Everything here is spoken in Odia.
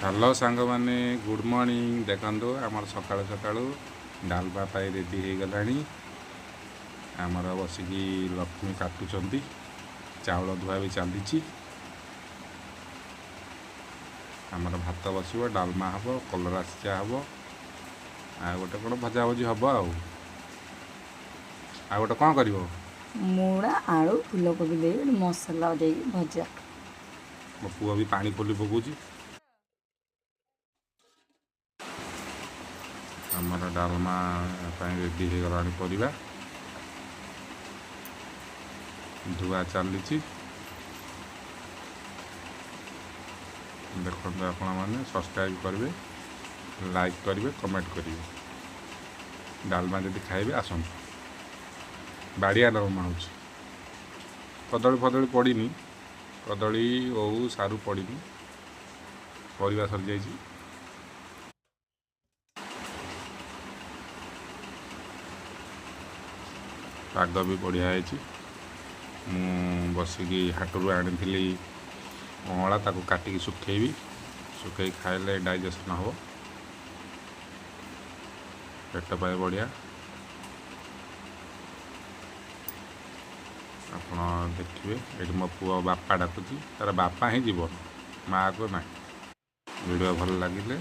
ହ୍ୟାଲୋ ସାଙ୍ଗମାନେ, ଗୁଡ଼୍ ମର୍ଣ୍ଣିଂ। ଦେଖନ୍ତୁ, ଆମର ସକାଳୁ ସକାଳୁ ଡାଲମା ପାଇଁ ରେଡ଼ି ହେଇଗଲାଣି। ଆମର ବସିକି ଲକ୍ଷ୍ମୀ କାଟୁଛନ୍ତି, ଚାଉଳ ଧୁଆ ବି ଚାଲିଛି। ଆମର ଭାତ ବସିବ, ଡାଲମା ହେବ, କଲରା ସିଝା ହେବ, ଆଉ ଗୋଟେ କ'ଣ ଭଜାଭଜି ହେବ। ଆଉ ଗୋଟେ କ'ଣ କରିବ? ମୂଳା, ଆଳୁ, ଫୁଲକୋବି ଦେଇ ଗୋଟେ ମସଲା ଦେଇକି ଭଜା। ମୋ ପୁଅ ବି ପାଣି ଖୋଲି ପକାଉଛି। ଆମର ଡାଲମା ପାଇଁ ରେଡ଼ି ହେଇଗଲାଣି, ପରିବା ଧୁଆ ଚାଲିଛି। ଦେଖନ୍ତୁ ଆପଣମାନେ, ସବସ୍କ୍ରାଇବ୍ କରିବେ, ଲାଇକ୍ କରିବେ, କମେଣ୍ଟ କରିବେ। ଡାଲମା ଯଦି ଖାଇବେ ଆସନ୍ତୁ। ବାଡ଼ିଆ ଡାଲମା ହେଉଛି, କଦଳୀ ଫଦଳୀ ପଡ଼ିନି, କଦଳୀ, ଓଉ, ସାରୁ ପଡ଼ିନି। ପରିବା ସରିଯାଇଛି। ପାଗ ବି ବଢ଼ିଆ ହେଇଛି। ମୁଁ ବସିକି ହାଟରୁ ଆଣିଥିଲି ଅଁଳା, ତାକୁ କାଟିକି ଶୁଖେଇବି। ଶୁଖେଇ ଖାଇଲେ ଡାଇଜେସନ୍ ହେବ, ପେଟ ପାଇଁ ବଢ଼ିଆ। ଆପଣ ଦେଖିବେ, ଏଠି ମୋ ପୁଅ ବାପା ଡାକୁଛି। ତାର ବାପା ହିଁ ଜୀବନ, ମାଆକୁ ନାହିଁ। ଭିଡ଼ିଓ ଭଲ ଲାଗିଲେ